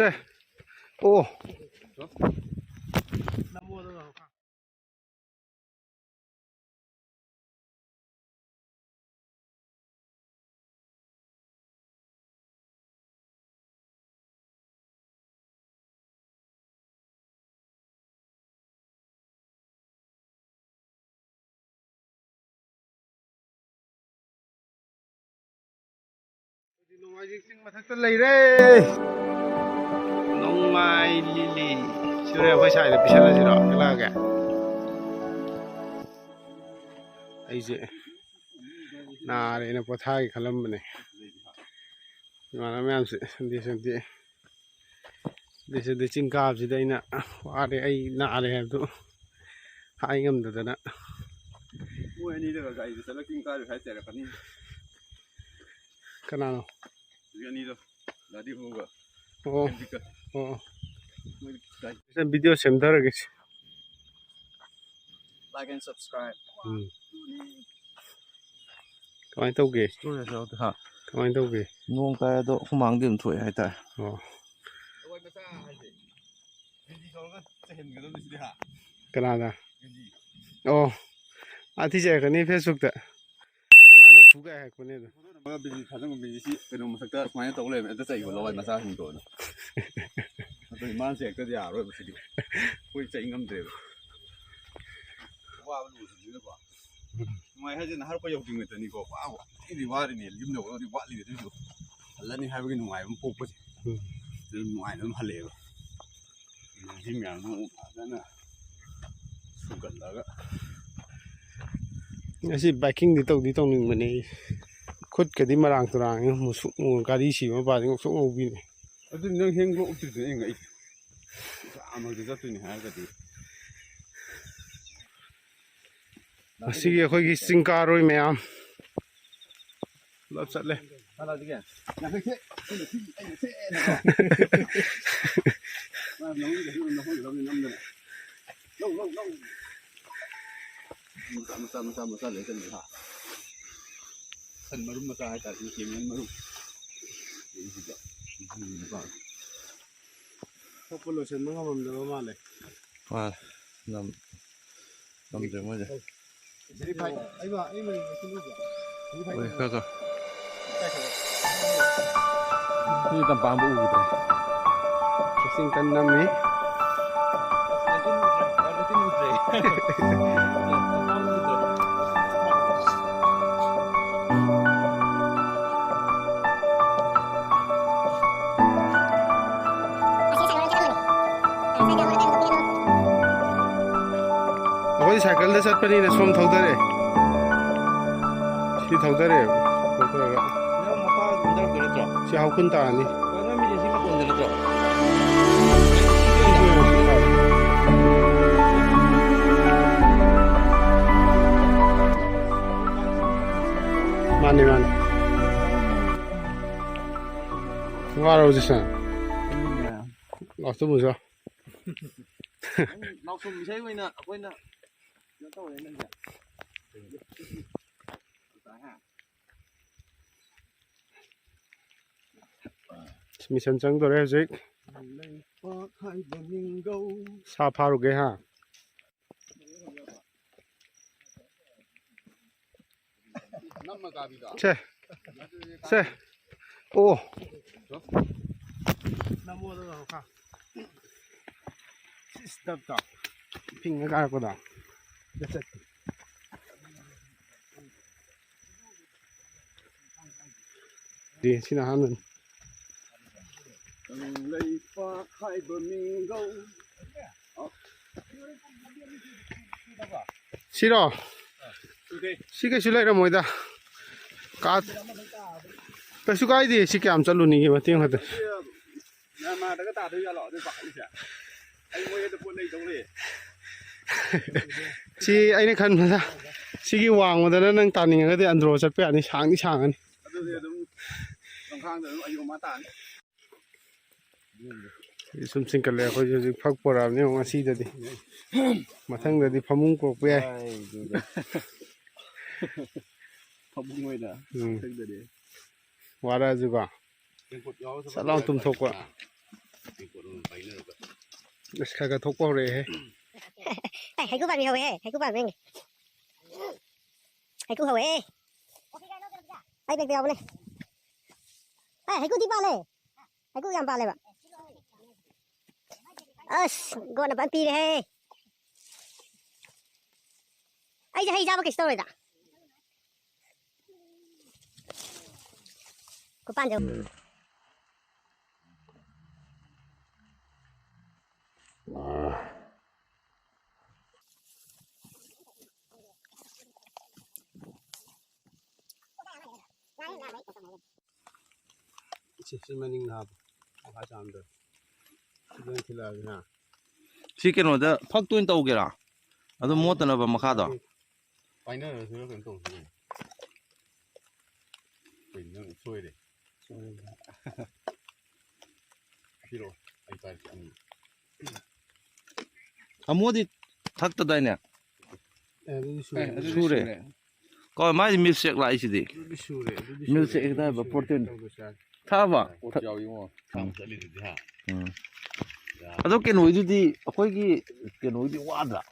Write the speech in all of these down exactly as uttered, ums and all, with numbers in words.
ꯁꯦ꯫ ꯑꯣ꯫ ꯅꯣꯡꯃꯥꯏꯖꯤꯡ ꯆꯤꯡ ꯃꯊꯛꯇ ꯂꯩꯔꯦ꯫ ꯅꯣꯡꯃꯥꯏ ꯂꯤꯂꯤ꯫ ꯁꯤꯔꯦ ꯑꯩꯈꯣꯏ ꯁ꯭ꯋꯥꯏꯗ ꯄꯤꯁꯜꯂꯁꯤꯔꯣ? ꯍꯦꯛꯂꯛꯑꯒꯦ꯫ ꯑꯩꯁꯦ ꯅꯥꯔꯦꯅ ꯄꯣꯊꯥꯒꯦ ꯈꯜꯂꯝꯕꯅꯦ꯫ ꯏꯃꯥꯟꯅꯕ ꯃꯌꯥꯝꯁꯦ ꯁꯟꯗꯦ ꯁꯟꯗꯦ ꯁꯤꯗꯤ ꯆꯤꯡ ꯀꯥꯕꯁꯤꯗ ꯑꯩꯅ ꯋꯥꯔꯦ, ꯑꯩ ꯅꯥꯔꯦ ꯍꯥꯏꯕꯗꯨ ꯍꯥꯏ ꯉꯝꯗꯗꯅ꯫ ꯃꯣꯏ ꯑꯅꯤꯗꯒ ꯒꯥꯔꯤꯗ ꯆꯠꯂ ꯆꯤꯡ ꯀꯥꯔꯨꯏ ꯍꯥꯏ ꯆꯩꯔꯛꯀꯅꯤ꯫ ꯀꯅꯥꯅꯣ? ꯍꯧꯖꯤꯛ ꯑꯅꯤꯗꯣ, ꯗꯥꯗꯤ ꯍꯨꯒ꯫ ꯑꯣ꯫ ꯍꯦꯟꯗꯤꯛꯀ꯫ ꯑꯣ꯫ ꯃꯣꯏ ꯒꯥꯔꯤ ꯚꯤꯗꯤꯑꯣ ꯁꯦꯝꯊꯔꯒꯦ꯫ Like and subscribe. ꯎꯝ꯫ ꯀꯃꯥꯏꯅ ꯇꯧꯒꯦ? ꯍꯥ? ꯀꯃꯥꯏꯅ ꯇꯧꯒꯦ? ꯅꯣꯡ ꯇꯥꯏ ꯑꯗꯣ ꯍꯨꯃꯥꯡꯗꯤ ꯑꯗꯨꯝ ꯊꯣꯛꯑꯦ ꯍꯥꯏꯇꯥꯔꯦ꯫ ꯑꯣ꯫ ꯀꯅꯥꯗ? ꯑꯣ꯫ ꯑꯥ, ꯊꯤꯖꯔꯛꯀꯅꯤ Facebook-ꯇ꯫ ꯅꯃꯥꯏ ꯃꯊꯨ ꯀꯥꯏ ꯍꯥꯏꯔꯛꯄꯅꯦ ꯑꯗꯣ꯫ ꯕꯤꯖꯤ ꯊꯥꯖꯟꯕ ꯕꯤꯖꯤ ꯁꯤ ꯀꯩꯅꯣ ꯃꯊꯛꯇ ꯁꯨꯃꯥꯏꯅ ꯇꯧ ꯂꯩꯔꯝꯃꯦ꯫ ꯑꯝꯇ ꯆꯩꯈꯣ ꯂꯋꯥꯏ ꯃꯆꯥꯁꯤꯡꯗꯣꯅ꯫ ꯑꯗꯨ ꯏꯃꯥꯟꯁꯦ ꯍꯦꯛꯇꯗꯤ ꯌꯥꯔꯔꯣꯏꯕ ꯁꯤꯗꯤ꯫ ꯑꯩꯈꯣꯏ ꯆꯩ ꯉꯝꯗ꯭ꯔꯦꯕ꯫ ꯋꯥꯕ ꯂꯣꯏꯁꯤꯟꯗꯣꯏꯅꯀꯣ꯫ ꯅꯨꯡꯉꯥꯏ ꯍꯥꯏꯁꯦ ꯅꯍꯥꯔꯛꯄ ꯌꯧꯗ꯭ꯔꯤꯉꯩꯗꯅꯤꯀꯣ꯫ ꯋꯥꯕ ꯊꯤꯗꯤ ꯋꯥꯔꯤꯅꯦ꯫ ꯌꯨꯝ ꯌꯧꯔꯒꯗꯤ ꯋꯥꯠꯂꯤꯕ ꯑꯗꯨꯏꯁꯨ꯫ ꯍꯜꯂꯅꯤ ꯍꯥꯏꯕꯒꯤ ꯅꯨꯡꯉꯥꯏꯕ ꯑꯃ ꯄꯣꯛꯄꯁꯦ꯫ ꯎꯝ꯫ ꯑꯗꯨꯝ ꯅꯨꯡꯉꯥꯏꯅ ꯑꯗꯨꯝ ꯍꯜꯂꯛꯑꯦꯕ꯫ ꯁꯤ ꯃꯌꯥꯝꯗꯣ ꯑꯃꯨꯛ ꯐꯖꯅ ꯁꯨꯒꯠꯂꯒ꯫ ꯉꯁꯤ biking-ꯗꯤ ꯇꯧꯗꯤ ꯇꯧꯅꯤꯡꯕꯅꯦ ꯑꯩ꯫ ꯈꯨꯠꯀꯗꯤ ꯃꯔꯥꯡ ꯇꯨꯔꯥꯡꯉꯦ, ꯃꯨꯁꯨꯛ ꯃꯨ-, ꯒꯥꯔꯤ ꯁꯤꯕ ꯃꯄꯥꯁꯤ ꯉꯧꯁꯣꯛ ꯉꯧꯕꯤꯅꯦ꯫ ꯑꯗꯨ ꯅꯪ ꯍꯦꯡ ꯂꯣꯛ ꯎꯠꯇ꯭ꯔꯤꯗꯨꯅ ꯑꯩ ꯉꯛꯏ꯫ ꯌꯥꯝꯃꯒ ꯆꯠꯇꯣꯏꯅꯦ ꯍꯥꯏꯔꯒꯗꯤ꯫ ꯉꯁꯤꯒꯤ ꯑꯩꯈꯣꯏꯒꯤ ꯆꯤꯡ ꯀꯥꯔꯣꯏ ꯃꯌꯥꯝ ꯄꯨꯂꯞ ꯆꯠꯂꯦ꯫ ꯀꯅꯥꯗꯒꯤ? ꯌꯥꯡꯈꯩ ꯁꯦ, ꯑꯩꯅ ꯁꯤ, ꯑꯩꯅ ꯁꯦꯅꯀꯣ꯫ ꯃꯥ ꯅꯉꯣꯟꯗꯁꯨ ꯅꯈꯣꯏꯒꯤ ꯂꯧꯅꯤ ꯅꯝꯗꯅ꯫ ꯂꯧ, ꯂꯧ, ꯂꯧ꯫ ꯃꯆꯥ, ꯃꯆꯥ, ꯃꯆꯥ, ꯃꯆꯥ ꯂꯩ ꯀꯩꯅꯣ, ꯍꯥ? ꯁꯟ ꯃꯔꯨꯝ ꯃꯆꯥ ꯍꯥꯏꯇꯥꯔꯦ, ꯏꯟꯀꯦꯃꯦꯟ ꯃꯔꯨꯝ꯫ ꯁꯤꯗ, ꯁꯤꯗ꯫ ꯊꯣꯛꯄ ꯂꯣꯏꯁꯤꯟꯕ ꯉꯝꯃꯝꯗꯕ ꯃꯥꯜꯂꯦ꯫ ꯃꯥꯅꯦ꯫ ꯉꯝ-, ꯉꯝꯗ꯭ꯔꯦ ꯃꯣꯏꯁꯦ꯫ ꯍꯣꯏ, ꯈꯔ ꯈꯔ꯫ ꯁꯤꯗꯤ ꯇꯝꯄꯥꯛ ꯑꯃ ꯎꯈꯤꯗ꯭ꯔꯦ꯫ ꯀꯛꯆꯤꯡ ꯀꯟꯅ ꯅꯝꯃꯤ꯫ ꯑꯩꯈꯣꯏ ꯁꯥꯏꯀꯜꯗ ꯆꯠꯄꯅꯤꯅ ꯁꯣꯝ ꯊꯧꯗꯔꯛꯑꯦ꯫ ꯁꯤ ꯊꯧꯗꯔꯛꯑꯦꯕ꯫ ꯊꯧꯗꯔꯒ꯫ ꯅꯪ ꯃꯈꯥ ꯀꯨꯝꯊꯔꯛꯇꯣꯏ ꯅꯠꯇ꯭ꯔꯣ? ꯁꯤ ꯍꯥꯎꯈꯨꯟ ꯇꯥꯔꯅꯤ꯫ ꯅꯪ ꯃꯤꯁꯦ ꯁꯤ ꯃꯇꯣꯟꯗ ꯅꯠꯇ꯭ꯔꯣ? ꯃꯥꯅꯤ, ꯃꯥꯅꯤ꯫ ꯋꯥꯔꯕꯣ ꯍꯧꯖꯤꯛꯁꯦ? ꯂꯥꯎꯁꯨꯝ ꯃꯨꯁꯨ꯫ ꯅꯪ ꯅꯥꯎꯁꯨꯝ ꯏꯁꯩ ꯑꯣꯏꯅ ꯑꯩꯈꯣꯏꯅ ꯀꯩꯅꯣ ꯇꯧꯔꯦ ꯅꯪꯁꯦ꯫ ꯃꯤꯁꯟ ꯆꯪꯗꯣꯔꯦ ꯍꯧꯖꯤꯛ꯫ ꯂꯩꯄꯥꯛ ꯍꯥꯏꯕ ꯃꯤꯡꯒꯧ꯫ ꯁꯥ ꯐꯥꯔꯨꯒꯦ ꯍꯥ꯫ ꯁꯦ꯫ ꯁꯦ꯫ ꯑꯣ꯫ ꯁꯤꯁ ꯗꯞ ꯇꯧ꯫ ꯐꯤꯡꯉ ꯀꯥꯔꯛꯄꯗꯣ꯫ ꯗꯤ ꯁꯤꯅ ꯑꯍꯥꯟꯕꯅꯤ꯫ ꯂꯩꯄꯥꯛ ꯍꯥꯏꯕ ꯃꯤꯡꯒꯧ꯫ ꯁꯤꯔꯣ? ꯁꯤ ꯀꯩꯁꯨ ꯂꯩꯔꯝꯃꯣꯏꯗ꯫ ꯀꯥ-, ꯀꯩꯁꯨ ꯀꯥꯏꯗꯦ꯫ ꯁꯤ ꯀꯌꯥꯝ ꯆꯠꯂꯨꯅꯤꯒꯦ ꯃꯇꯦꯛ ꯈꯛꯇ꯫ ꯃ꯭ꯌꯥꯟꯃꯥꯔꯗꯒ ꯇꯥꯗꯣꯏ ꯖꯥꯠꯂꯣ ꯑꯗꯨꯏ ꯄꯥꯈꯠꯂꯤꯁꯦ? ꯑꯩ ꯃꯣꯏ ꯑꯗꯨ ꯄꯣꯠ ꯂꯩꯗꯧ ꯂꯩ꯫ ꯁꯤ ꯑꯩꯅ ꯈꯟꯕꯗ ꯁꯤꯒꯤ ꯋꯥꯡꯃꯗꯅ ꯅꯪ ꯇꯥꯅꯤꯡꯉꯒꯗꯤ ꯑꯟꯗ꯭ꯔꯣ ꯆꯠꯄ ꯌꯥꯅꯤ, ꯁꯥꯡꯗꯤ ꯁꯥꯡꯉꯅꯤ꯫ ꯑꯗꯨꯗꯤ ꯑꯗꯨꯝ ꯂꯝꯈꯥꯡꯗ ꯑꯗꯨꯝ ꯑꯌꯣꯝ ꯑꯃ ꯇꯥꯅꯤ꯫ ꯁꯨꯝ ꯆꯤꯡꯈꯠꯂꯦ꯫ ꯑꯩꯈꯣꯏꯁꯨ ꯍꯧꯖꯤꯛ ꯐꯛ ꯄꯣꯔꯛꯑꯕꯅꯤ ꯌꯦꯡꯉꯣ ꯉꯁꯤꯗꯗꯤ꯫ ꯃꯊꯪꯗꯗꯤ ꯐꯃꯨꯡ ꯀꯣꯛꯄ ꯌꯥꯏ꯫ ꯐꯃꯨꯡ ꯑꯣꯏꯅ ꯎꯝ꯫ ꯃꯊꯪꯗꯗꯤ꯫ ꯋꯥꯔꯛꯑꯁꯨꯀꯣ꯫ ꯇꯦꯡꯀꯣꯠ ꯌꯥꯎꯔꯁꯨ ꯁꯠ ꯂꯥꯎ ꯇꯨꯝꯊꯣꯛꯄ꯫ ꯇꯦꯡꯀꯣꯠ ꯑꯃ ꯄꯥꯏꯅꯔꯒ꯫ ꯑꯁ, ꯈꯔ ꯈꯔ ꯊꯣꯛꯄ ꯍꯧꯔꯛꯑꯦꯍꯦ꯫ ꯑꯦ, ꯍꯩꯀꯨ ꯄꯥꯝꯕꯤ ꯍꯧꯋꯦꯍꯦ, ꯍꯩꯀꯨ ꯄꯥꯝꯕꯤ ꯌꯦꯡꯒꯦ꯫ ꯍꯩꯀꯨ ꯍꯧꯋꯦ꯫ ꯑꯩ ꯕꯦꯒꯇ ꯌꯥꯎꯕꯅꯦ꯫ ꯑꯦ, ꯍꯩꯀꯨꯗꯤ ꯄꯥꯜꯂꯦ꯫ ꯍꯩꯀꯨ ꯌꯥꯝ ꯄꯥꯜꯂꯦꯕ꯫ ꯑꯁ, ꯒꯣꯠꯅ ꯐꯖꯅ ꯄꯤꯔꯦꯍꯦ꯫ ꯑꯩꯁꯦ ꯍꯩ ꯆꯥꯕ ꯀꯩꯁꯨ ꯇꯧꯔꯣꯏꯗ꯫ ꯈꯨꯄꯥꯟꯁꯦ꯫ ꯁꯤ, ꯁꯤ ꯃꯅꯤꯡ ꯅꯥꯕ꯫ ꯃꯈꯥ ꯆꯥꯝꯗ꯫ ꯁꯤꯗ ꯑꯣꯏꯅ ꯊꯤꯜꯂꯛꯑꯒꯦ, ꯍꯥ? ꯁꯤ ꯀꯩꯅꯣꯗ ꯐꯛꯇ ꯑꯣꯏꯅ ꯇꯧꯒꯦꯔꯥ? ꯑꯗꯨ ꯃꯣꯠꯇꯅꯕ ꯃꯈꯥꯗꯣ? ꯄꯥꯏꯅꯔꯁꯤꯔ ꯀꯩꯅꯣ ꯇꯧꯁꯤꯅꯦ꯫ ꯀꯩꯅꯣ ꯅꯪ ꯁꯣꯏꯔꯦ꯫ ꯁꯣꯏꯔꯦ꯫ ꯄꯤꯔꯛꯑꯣ꯫ ꯑꯩ ꯄꯥꯏꯔꯛꯀꯦ ꯑꯅꯤ꯫ ꯑꯃꯣꯗꯤ ꯊꯛꯇꯗꯥꯏꯅꯦ? ꯑꯦ, ꯑꯗꯨꯗꯤ ꯁꯨꯔꯦ꯫ ꯑꯦ, ꯑꯗꯨꯗꯤ ꯁꯨꯔꯦ꯫ ꯁꯨꯔꯦ꯫ ꯀꯣ, ꯃꯥꯏꯗꯤ milkshake ꯂꯥꯛꯏꯁꯤꯗꯤ꯫ ꯑꯗꯨꯗꯤ ꯁꯨꯔꯦ, ꯑꯗꯨꯗꯤ milkshake ꯁꯨꯔꯦ, ꯍꯥꯏꯕ ꯑꯗꯨꯗꯤ ꯁꯨꯔꯦ꯫ Protein꯫ ꯇꯧꯗꯣꯏ ꯆꯥꯔꯦ꯫ ꯊꯛꯑꯕ? ꯑꯣꯠ ꯊꯛ-, ꯌꯥꯎꯏꯉꯣ꯫ ꯎꯝ꯫ ꯆꯠꯂꯤꯗꯨꯗꯤ, ꯍꯥ? ꯎꯝ꯫ ꯌꯥꯔꯦ꯫ ꯑꯗꯣ ꯀꯩꯅꯣꯒꯤꯗꯨꯗꯤ, ꯑꯩꯈꯣꯏꯒꯤ ꯀꯩꯅꯣꯒꯤꯗꯤ ꯋꯥꯗ꯭ꯔꯥ?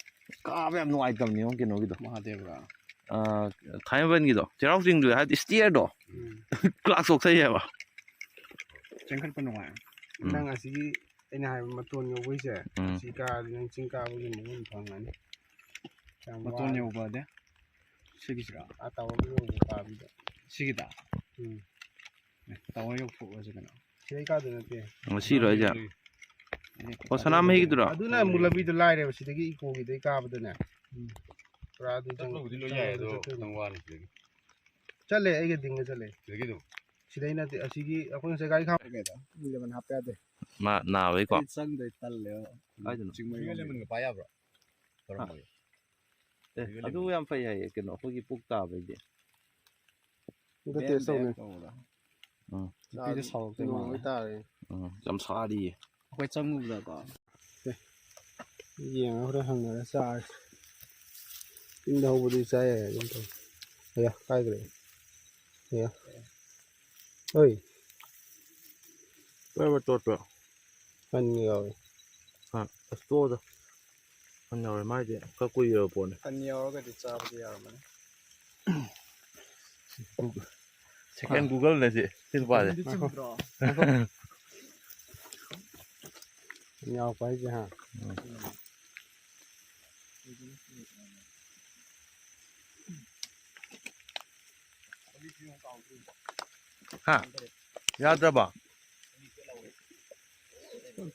ꯀꯥꯕ ꯌꯥꯝ ꯅꯨꯡꯉꯥꯏꯇꯕꯅꯦꯉꯣ ꯀꯩꯅꯣꯒꯤꯗꯣ꯫ ꯃꯍꯥꯗꯦꯕꯔꯥ? ꯑꯥ, ꯊꯥꯡꯃꯩꯕꯟꯒꯤꯗꯣ꯫ ꯆꯩꯔꯥꯎ ꯆꯤꯡꯗꯨ ꯍꯥꯏꯗꯤ stairꯗꯣ꯫ ꯎꯝ꯫ Class ꯆꯣꯛꯊꯩ ꯍꯥꯏꯕ꯫ ꯆꯦꯟꯈꯠꯄ ꯅꯨꯡꯉꯥꯏ꯫ ꯎꯝ꯫ ꯅꯪ ꯑꯁꯤꯒꯤ ꯑꯩꯅ ꯍꯥꯏꯕ ꯃꯇꯣꯟ ꯌꯧꯕꯩꯁꯦ, ꯎꯝ꯫ ꯑꯁꯤ ꯀꯥꯔꯗꯤ ꯅꯪ ꯆꯤꯡ ꯀꯥꯕꯒꯤ ꯃꯒꯨꯟ ꯐꯪꯉꯅꯤ꯫ ꯌꯥꯝ ꯃꯇꯣꯟ ꯋꯥꯔꯦ꯫ ꯌꯧꯕꯗꯤ? ꯁꯤꯒꯤꯁꯤꯔꯥ? ꯑꯥ, tower ꯌꯧꯕ ꯀꯥꯕꯤꯗ꯫ ꯁꯤꯒꯤꯗ? ꯎꯝ꯫ ꯑꯦ, tower ꯌꯧꯊꯣꯛꯑꯁꯤ ꯀꯩꯅꯣ꯫ ꯁꯤꯗꯩ ꯀꯥꯗꯣꯏ ꯅꯠꯇꯦ꯫ ꯉꯁꯤꯔꯣ ꯍꯥꯏꯁꯦ? ꯑꯦ, ꯑꯣ, ꯁꯅꯥꯃꯍꯤꯒꯤꯗꯨꯔꯣ? ꯑꯗꯨꯅ ꯑꯃꯨꯛ ꯂꯝꯕꯤꯗꯣ ꯂꯥꯏꯔꯦꯕ, ꯁꯤꯗꯒꯤ ꯏꯀꯣꯒꯤꯗꯩ ꯀꯥꯕꯗꯅꯦ꯫ ꯎꯝ꯫ ꯄꯨꯔꯥ ꯑꯗꯨ ꯆꯪ-, ꯆꯠꯄꯕꯨꯗꯤ ꯂꯣꯏ ꯌꯥꯏ, ꯑꯗꯣ ꯆꯠꯇꯣꯏꯅꯦ꯫ ꯅꯪ ꯋꯥꯅꯤ ꯁꯤꯗꯒꯤ꯫ ꯆꯠꯂꯦ, ꯑꯩꯒ ꯗꯤꯡꯒ ꯆꯠꯂꯦ꯫ ꯁꯤꯗꯒꯤ ꯑꯗꯨꯝ? ꯁꯤꯗꯩ ꯅꯠꯇꯦ, ꯑꯁꯤꯒꯤ ꯑꯩꯈꯣꯏ ꯉꯁꯥꯏ ꯒꯥꯔꯤ ꯈꯥꯝ-, ꯀꯩꯗ? ꯏꯂꯦꯚꯦꯟ ꯍꯥꯞꯄ ꯌꯥꯗꯦ꯫ ꯃꯥ ꯅꯥꯕꯩꯀꯣ? ꯑꯩ ꯆꯪꯗꯣꯏ ꯇꯜꯂꯦꯕ꯫ ꯀꯥꯏꯗꯅꯣ? ꯆꯤꯡꯃꯩ ꯏꯂꯦꯚꯦꯟꯒ ꯄꯥꯏ ꯌꯥꯕ꯭ꯔꯣ? ꯇꯧꯔꯝꯃꯒꯦ꯫ ꯑꯦ, ꯑꯗꯨ ꯌꯥꯝ ꯐꯩ ꯍꯥꯏꯌꯦ, ꯀꯩꯅꯣ, ꯑꯩꯈꯣꯏꯒꯤ ꯄꯨꯛ ꯇꯥꯕꯩꯗꯤ꯫ ꯑꯝꯇ ꯇꯦꯁ ꯇꯧꯒꯦ꯫ ꯎꯝ꯫ ꯅꯨꯄꯤꯗ ꯁꯥꯎꯔꯛꯇꯣꯏ ꯃꯥꯜꯂꯦ꯫ ꯅꯣꯡꯃꯩ ꯇꯥꯔꯦ꯫ ꯎꯝ, ꯌꯥꯝ ꯁꯥꯔꯤꯌꯦ꯫ ꯑꯩꯈꯣꯏ ꯆꯪꯉꯨꯕꯗꯀꯣ꯫ ꯑꯦ, ꯌꯦꯡꯉ ꯍꯣꯔꯦꯟ ꯍꯪꯅꯔ ꯆꯥꯔꯁꯤ꯫ ꯌꯨꯝꯗ ꯍꯧꯕꯗꯨꯗꯤ ꯆꯥ ꯌꯥꯏ ꯑꯗꯨꯝ ꯇꯧ꯫ ꯑꯌꯥ, ꯀꯥꯏꯗ꯭ꯔꯦ? ꯑꯌꯥ꯫ ꯍꯣꯏ꯫ ꯀꯔꯝꯕ ꯇꯣꯠꯄ? ꯍꯟꯒꯦ ꯌꯥꯎꯋꯦ꯫ ꯍꯥ꯫ ꯑꯁ, ꯇꯣꯛꯑꯣꯗ꯫ ꯐꯟ ꯌꯥꯎꯔꯦ ꯃꯥꯏꯗꯤ꯫ ꯈꯔ ꯀꯨꯏꯔꯕ ꯄꯣꯠꯅꯤ꯫ ꯐꯟ ꯌꯥꯎꯔꯒꯗꯤ ꯆꯥꯕꯗꯤ ꯌꯥꯔꯝꯃꯅꯤ꯫ Second Google-ꯅꯦ ꯁꯤ, ꯁꯤ ꯅꯨꯄꯥꯁꯦ꯫ ꯐꯟꯗꯤ ꯆꯨꯝꯗ꯭ꯔꯣ? ꯐꯟ ꯌꯥꯎꯔꯛꯄ ꯍꯥꯏꯁꯦ, ꯍꯥ? ꯎꯝ꯫ ꯍꯥ? ꯌꯥꯗ꯭ꯔꯕ?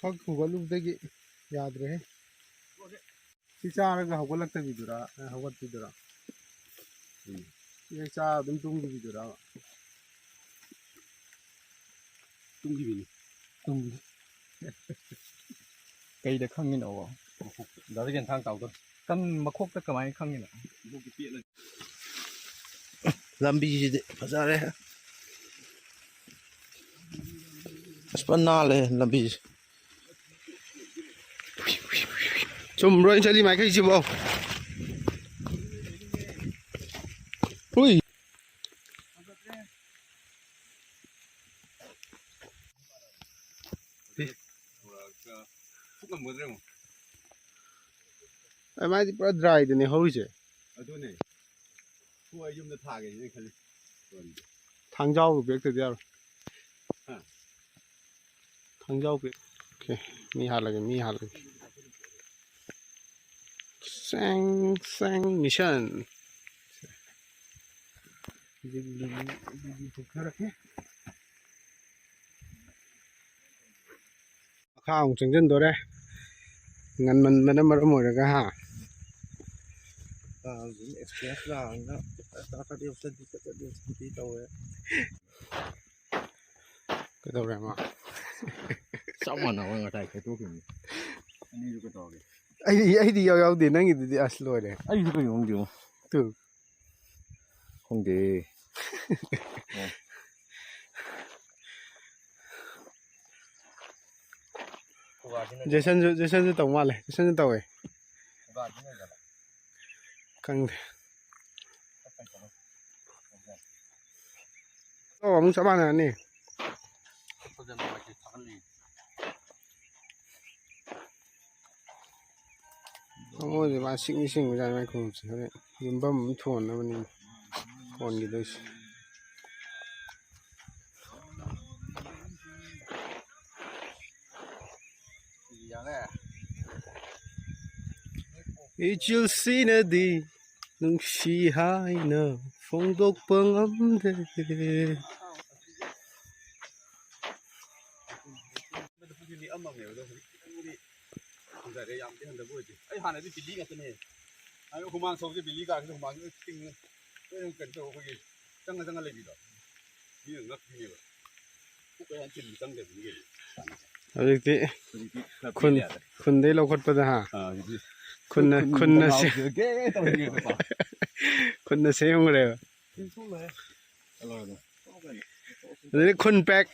ꯐꯛ ꯈꯨꯒꯠꯂꯨꯕꯗꯒꯤ ꯌꯥꯗ꯭ꯔꯦꯍꯦ꯫ ꯁꯤ ꯆꯥꯔꯒ ꯍꯧꯒꯠꯂꯛꯇꯕꯤꯗꯨꯔꯥ? ꯑ, ꯍꯧꯒꯠꯄꯤꯗꯨꯔꯥ? ꯎꯝ꯫ ꯁꯤ ꯍꯦꯛ ꯆꯥ ꯑꯗꯨꯝ ꯇꯨꯝꯈꯤꯕꯤꯗꯨꯔꯥ? ꯇꯨꯝꯈꯤꯕꯤꯅꯤ꯫ ꯇꯨꯝꯈꯤ꯫ ꯀꯩꯗ ꯈꯪꯉꯤꯅꯣꯕ? ꯃꯈꯣꯛꯇ꯫ ꯗꯥꯗꯥ ꯌꯦꯟꯊꯥꯡ ꯇꯥꯎꯗꯣꯔꯦ꯫ ꯀꯟ-, ꯃꯈꯣꯛꯇ ꯀꯃꯥꯏꯅ ꯈꯪꯉꯤꯅꯣ? ꯃꯈꯣꯛꯇ ꯄꯦꯠꯂ-, ꯂꯝꯕꯤꯁꯤꯗꯤ ꯐꯖꯔꯦ꯫ ꯑꯁ ꯐꯖꯅ ꯅꯥꯜꯂꯦ ꯂꯝꯕꯤꯁꯦ꯫ ꯆꯨꯝꯕ꯭ꯔꯣ ꯑꯩꯅ ꯆꯠꯂꯤ ꯃꯥꯏꯀꯩꯁꯤꯕꯣ? ꯍꯨꯏ꯫ ꯑꯦ, ꯃꯥꯗꯤ ꯄꯨꯔꯥ dry-ꯗꯅꯦ ꯍꯧꯔꯤꯁꯦ꯫ ꯑꯗꯨꯅꯦ꯫ ꯍꯣꯏ, ꯌꯨꯝꯗ ꯊꯥꯒꯦ ꯁꯤꯅ ꯈꯜꯂꯤ꯫ ꯊꯥꯡꯖꯥꯎ ꯄꯦꯛꯇꯗꯤ ꯌꯥꯔꯣꯏ꯫ ꯍꯥ? ꯊꯥꯡꯖꯥꯎ ꯄꯦꯛ-, okay, ꯃꯤ ꯍꯥꯠꯂꯒꯦ, ꯃꯤ ꯍꯥꯠꯂꯒꯦ꯫ ꯁꯦꯡ, ꯁꯦꯡ, mission꯫ ꯍꯧꯖꯤꯛ ꯂꯤꯂꯤ, ꯂꯤꯂꯤ ꯊꯣꯛꯊꯔꯛꯀꯦ꯫ ꯃꯈꯥ ꯑꯃꯨꯛ ꯆꯪꯁꯤꯟꯗꯣꯔꯦ꯫ ꯉꯟꯃꯟꯕꯅ ꯃꯔꯝ ꯑꯣꯏꯔꯒ, ꯍꯥ? ꯑꯥ, ꯍꯧꯖꯤꯛ express ꯂꯥꯛꯑꯒ ꯇꯥ-, ꯇꯥ-, ꯇꯥ-, ꯇꯧꯋꯦ꯫ ꯀꯩꯗꯧꯔꯦ ꯃꯥ? ꯆꯞ ꯃꯥꯟꯅꯕ ꯉꯁꯥꯏ ꯈꯥꯏꯗꯣꯛꯈꯤꯕꯅꯤ꯫ ꯑꯅꯤꯗꯨ ꯀꯩꯗꯧꯔꯒꯦ? ꯑꯩꯗꯤ, ꯑꯩꯗꯤ ꯏꯌꯥꯎ ꯌꯥꯎꯗꯦ, ꯅꯪꯒꯤꯗꯨꯗꯤ ꯑꯁ ꯂꯣꯏꯔꯦ꯫ ꯑꯩꯁꯨ ꯀꯩꯅꯣ ꯈꯪꯗꯦꯉꯣ꯫ ꯇꯨ꯫ ꯈꯪꯗꯦ꯫ ꯖꯦꯁꯟꯁꯨ, ꯖꯦꯁꯟꯁꯨ ꯇꯧ ꯃꯥꯜꯂꯦ, ꯖꯦꯁꯟꯁꯨ ꯇꯧꯋꯦ꯫ ꯈꯪꯗꯦ꯫ ꯑꯣ, ꯑꯃꯨꯛ ꯆꯞ ꯃꯥꯟꯅꯔꯅꯤ꯫ ꯐꯖꯅ ꯃꯩꯁꯦ ꯊꯥꯒꯠꯂꯤ꯫ ꯃꯣꯏꯁꯦ ꯃꯥ ꯁꯤꯡꯗꯤ ꯁꯤꯡꯕꯖꯥꯠꯅꯤ ꯃꯥꯏ ꯈꯣꯡꯎꯞꯁꯦ꯫ ꯍꯣꯔꯦꯟ ꯌꯨꯝꯐꯝ ꯑꯃ ꯊꯣꯟꯅꯕꯅꯤ ꯊꯣꯟꯈꯤꯗꯣꯏꯁꯦ꯫ ꯏꯆꯤꯜꯁꯤꯅꯗꯤ ꯅꯨꯡꯁꯤ ꯍꯥꯏꯅ ꯐꯣꯡꯗꯣꯛꯄ ꯉꯝꯗꯦ꯫ ꯍꯟꯗꯛꯇꯤ ꯂꯤꯛꯑꯝꯃꯕꯅꯦꯕ, ꯑꯗꯣ ꯍꯧꯖꯤꯛ ꯈꯤꯇꯪꯕꯨꯗꯤ ꯍꯟꯊꯔꯦ, ꯌꯥꯝꯗꯤ ꯍꯟꯊꯕ ꯑꯣꯏꯗꯦ꯫ ꯑꯩ ꯍꯥꯟꯅꯗꯤ ꯕꯤꯂꯤ ꯉꯥꯛꯇꯅꯦ꯫ ꯑꯗꯣ ꯍꯨꯃꯥꯡ ꯁꯧꯕꯁꯦ ꯕꯤꯂꯤ ꯀꯥꯁꯤꯗ ꯍꯨꯃꯥꯡꯁꯤꯅ ꯇꯤꯡꯉ ꯂꯣꯏꯅ ꯀꯩꯅꯣ ꯇꯧꯔꯒ ꯑꯩꯈꯣꯏꯒꯤ ꯆꯪꯉ ꯆꯪꯉ ꯂꯩꯕꯤꯗꯣ꯫ ꯃꯤꯅ ꯉꯛꯄꯤꯅꯦꯕ꯫ ꯄꯨꯛ ꯀꯌꯥ ꯊꯤꯟꯕ ꯆꯪꯗꯕꯤꯅꯤ ꯀꯩꯅꯣ꯫ ꯍꯧꯖꯤꯛꯇꯤ ꯍꯧꯖꯤꯛꯇꯤ ꯈꯔ ꯈꯨꯟ ꯄꯦꯜꯂꯦ ꯌꯥꯗ꯭ꯔꯦ꯫ ꯈꯨꯟꯗꯩ ꯂꯧꯈꯠꯄꯗ ꯍꯥ꯫ ꯑꯥ, ꯍꯧꯖꯤꯛꯇꯤ ꯈꯨꯟꯅ ꯈꯨꯟ ꯈꯨꯟꯅ ꯁꯦ-, ꯉꯥꯎꯕꯁꯦ ꯒꯦ ꯇꯧꯔꯤꯅꯦꯕꯀꯣ꯫ ꯈꯨꯟꯅ ꯁꯦꯝꯈ꯭ꯔꯦꯕ꯫ ꯑꯗꯨꯗꯤ ꯈꯨꯟ ꯄꯦꯛ꯫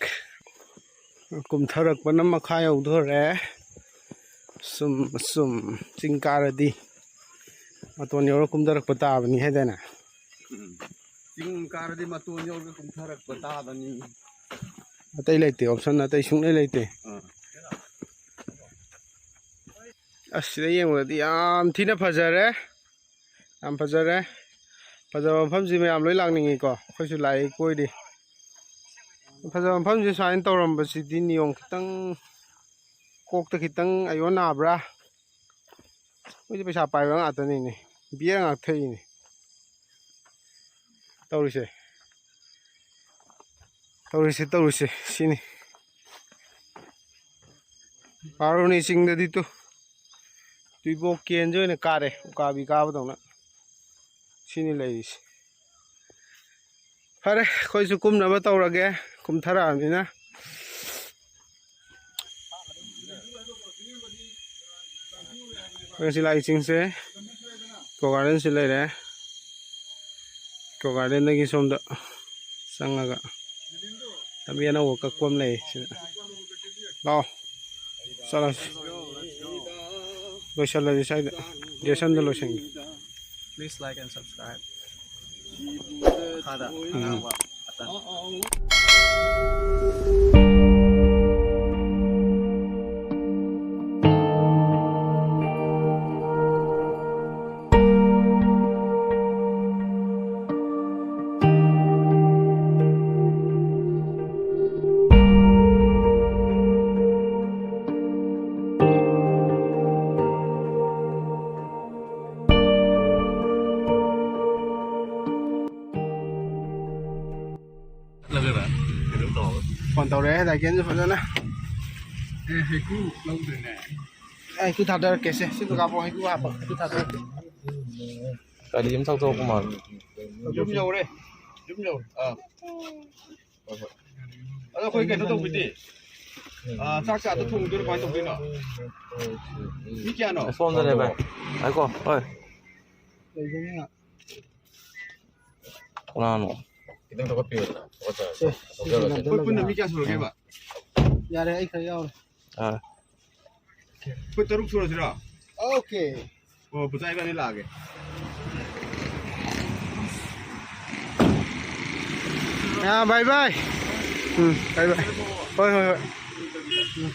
ꯀꯨꯝꯊꯔꯛꯄꯅ ꯃꯈꯥ ꯌꯧꯗꯣꯔꯦ꯫ ꯁꯨꯝ ꯁꯨꯝ ꯆꯤꯡ ꯀꯥꯔꯗꯤ ꯃꯇꯣꯟ ꯌꯧꯔ ꯀꯨꯝꯊꯔꯛꯄ ꯇꯥꯕꯅꯤ ꯍꯥꯏꯗꯥꯏꯅꯦ? ꯎꯝ꯫ ꯆꯤꯡ ꯀꯥꯔꯗꯤ ꯃꯇꯣꯟ ꯌꯧꯔꯒ ꯀꯨꯝꯊꯔꯛꯄ ꯇꯥꯕꯅꯤ꯫ ꯑꯇꯩ ꯂꯩꯇꯦ, ꯑꯣꯞꯁꯟ ꯑꯇꯩ ꯁꯨꯡꯂꯩ ꯂꯩꯇꯦ꯫ ꯑꯥ꯫ ꯑꯁ, ꯁꯤꯗ ꯌꯦꯡꯕꯗꯗꯤ ꯌꯥꯝ ꯊꯤꯅ ꯐꯖꯔꯦ꯫ ꯌꯥꯝ ꯐꯖꯔꯦ꯫ ꯐꯖꯕ ꯃꯐꯝꯁꯤ ꯃꯌꯥꯝ ꯂꯣꯏ ꯂꯥꯛꯅꯤꯡꯉꯤꯀꯣ꯫ ꯑꯩꯈꯣꯏꯁꯨ ꯂꯥꯛꯏ, ꯀꯣꯏꯔꯤ꯫ ꯐꯖꯕ ꯃꯐꯝꯁꯤ ꯁꯨꯃꯥꯏꯅ ꯇꯧꯔꯝꯕꯁꯤꯗꯤ ꯅꯤꯌꯣꯝ ꯈꯤꯇꯪ, ꯀꯣꯛꯇ ꯈꯤꯇꯪ ꯑꯌꯣꯟ ꯅꯥꯕ꯭ꯔꯥ? ꯃꯣꯏꯗꯤ ꯄꯩꯁꯥ ꯄꯥꯏꯕ ꯉꯥꯛꯇꯅꯤꯅꯦ, ꯕꯤꯌꯔ ꯉꯥꯛ ꯊꯛꯏꯅꯦ꯫ ꯇꯧꯔꯤꯁꯦ꯫ ꯇꯧꯔꯤꯁꯦ, ꯇꯧꯔꯤꯁꯦ, ꯁꯤꯅꯤ꯫ ꯕꯥꯔꯨꯅꯤ ꯆꯤꯡꯗꯗꯤ ꯇꯨ, ꯇꯨꯏꯕꯣꯛ ꯀꯦꯟꯁꯦ ꯑꯣꯏꯅ ꯀꯥꯔꯦ, ꯎꯀꯥꯕꯤ ꯀꯥꯕꯗꯧꯅ꯫ ꯁꯤꯅꯤ ꯂꯩꯔꯤꯁꯦ꯫ ꯐꯔꯦ, ꯑꯩꯈꯣꯏꯁꯨ ꯀꯨꯝꯅꯕ ꯇꯧꯔꯒꯦ, ꯀꯨꯝꯊꯔꯛꯑꯕꯅꯤꯅ꯫ ꯉꯁꯤ ꯂꯥꯛꯏ ꯆꯤꯡꯁꯦ ꯏꯀꯣ ꯒꯥꯔꯗꯦꯟꯁꯤ ꯂꯩꯔꯦ꯫ ꯏꯀꯣ ꯒꯥꯔꯗꯦꯟꯗꯒꯤ ꯁꯣꯝꯗ ꯆꯪꯉꯒ ꯂꯝꯕꯤ ꯑꯅꯧꯕ ꯀꯛꯄ ꯑꯃ ꯂꯩ ꯁꯤꯗ꯫ ꯂꯥꯛꯑꯣ, ꯆꯠꯂꯁꯤ꯫ ꯂꯣꯏꯁꯜꯂꯁꯤ ꯁ꯭ꯋꯥꯏꯗ꯫ ꯖꯦꯁꯟꯗ ꯂꯣꯏꯁꯟꯒꯦ꯫ Please like and subscribe. ꯃꯈꯥꯗ ꯎꯝ꯫ ꯑꯅꯧꯕ ꯕꯇꯟ꯫ ꯂꯥꯏꯀꯦꯟꯁꯨ ꯐꯖꯅ꯫ ꯑꯦ, ꯍꯩꯀ꯭ꯔꯨ ꯂꯧꯗ꯭ꯔꯦꯅꯦ꯫ ꯑꯦ, ꯍꯩꯀ꯭ꯔꯨ ꯊꯥꯗꯔꯛꯀꯦꯁꯦ꯫ ꯁꯤꯗ ꯀꯥꯞꯄꯣ, ꯍꯩꯀ꯭ꯔꯨ ꯍꯥꯞꯄꯣ, ꯍꯩꯀ꯭ꯔꯨ ꯊꯥꯗꯔꯛꯀꯦ꯫ ꯒꯥꯔꯤ ꯑꯃ ꯊꯧꯗꯣꯔꯛꯄ ꯃꯥꯜꯂꯦ꯫ ꯌꯨꯝ ꯌꯧꯔꯦ꯫ ꯌꯨꯝ ꯌꯧꯔꯦ꯫ ꯑꯥ꯫ ꯍꯣꯏ, ꯍꯣꯏ꯫ ꯑꯗꯣ ꯑꯩꯈꯣꯏ ꯀꯩꯅꯣ ꯇꯧꯕꯤꯗꯤ? ꯑꯥ, ꯆꯥꯛ ꯆꯥꯗ ꯊꯣꯡꯗꯣꯏꯔꯣ, ꯀꯃꯥꯏꯅ ꯇꯧꯗꯣꯏꯅꯣ? ꯃꯤ ꯀꯌꯥꯅꯣ? ꯁꯣꯝꯗꯅꯦ, ꯚꯥꯏ꯫ ꯉꯥꯏꯈꯣ, ꯍꯣꯏ꯫ ꯂꯩꯒꯅꯤ꯫ ꯀꯅꯥꯅꯣ? ꯈꯤꯇꯪ ꯊꯧꯒꯠꯄꯤꯌꯨꯗꯅ, ꯊꯧꯒꯠꯆꯔꯁꯤ꯫ ꯁꯦ, ꯁꯤ ꯊꯧꯖꯔꯁꯤ꯫ ꯁꯤꯗ ꯑꯩꯈꯣꯏ ꯄꯨꯟꯅ ꯂꯩꯔꯦ꯫ ꯃꯤ ꯀꯌꯥ ꯁꯨꯔꯒꯦꯕ? ꯌꯥꯔꯦ, ꯑꯩ ꯈꯔ ꯌꯥꯎꯔꯦ꯫ ꯑꯥ꯫ ꯑꯩꯈꯣꯏ ꯇꯔꯨꯛ ꯁꯨꯔꯁꯤꯔꯣ? ꯑꯣꯀꯦ꯫ ꯑꯣ, ꯄꯨꯆꯥ ꯏꯕꯥꯅꯤ ꯂꯥꯛꯑꯒꯦ꯫ ꯑꯥ, ꯕꯥꯏ ꯕꯥꯏ꯫ ꯎꯝ, ꯕꯥꯏ ꯕꯥꯏ꯫ ꯍꯣꯏ, ꯍꯣꯏ, ꯍꯣꯏ꯫ ꯎꯝ꯫